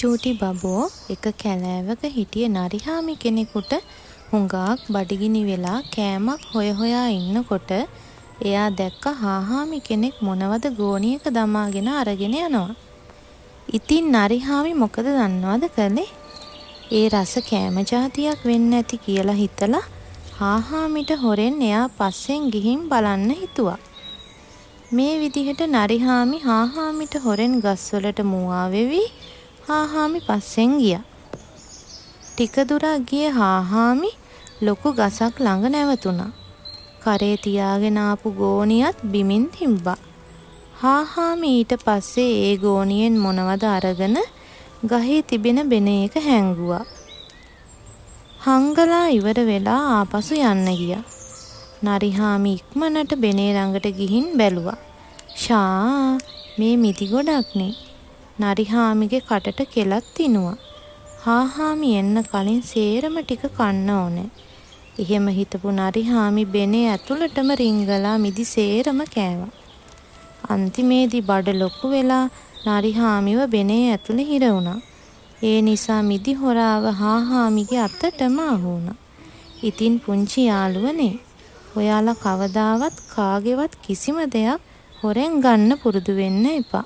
චූටි බබෝ, එක කැලෑවක හිටිය නරිහාමි කෙනෙකුට හුඟක් බඩගිනි වෙලා කෑමක් හොය හොයා ඉන්නකොට එයා දැක්ක හාහාමි කෙනෙක් මොනවද ගෝනියක දමාගෙන අරගෙන යනවා. ඉතින් නරිහාමි මොකද දන්නවද කළේ? ඒ රස කෑම ජාතියක් වෙන්න ඇති කියලා හිතලා හාහාමිට හොරෙන් එයා පස්සෙන් ගිහින් බලන්න හිතුවා. මේ විදිහට නරිහාමි හාහාමිට හොරෙන් ගස්වලට මුවා වෙවි හාහාමි පස්සෙන් ගියා. ටික දුරක් ගිය හාහාමි ලොකු ගසක් ළඟ නැවතුණා. කරේ තියාගෙන ආපු ගෝනියත් බිමින් තිබ්බා. හාහාමි ඊට පස්සේ ඒ ගෝනියෙන් මොනවද අරගෙන ගහේ තිබෙන බෙනේක හැංගුවා. හංගලා ඉවර වෙලා ආපසු යන්න ගියා. නරිහාමි ඉක්මනට බෙනේ ළඟට ගිහින් බැලුවා. ෂා, මේ මිදි ගොඩක්නේ. නරිහාමිගේ කටට කෙලත් තිනුවා. හාහාමි එන්න කලින් සේරම ටික කන්න ඕනේ. එහෙම හිතපු නරිහාමි බෙනේ ඇතුළටම රිංගලා මිදි සේරම කෑවා. අන්තිමේදී බඩ ලොකු වෙලා නරිහාමිව බෙනේ ඇතුලේ හිර වුණා. ඒ නිසා මිදි හොරාව හාහාමිගේ අතටම අහු වුණා. ඉතින් පුංචි යාළුවනේ, ඔයාලා කවදාවත් කාගේවත් කිසිම දෙයක් හොරෙන් ගන්න පුරුදු වෙන්න එපා.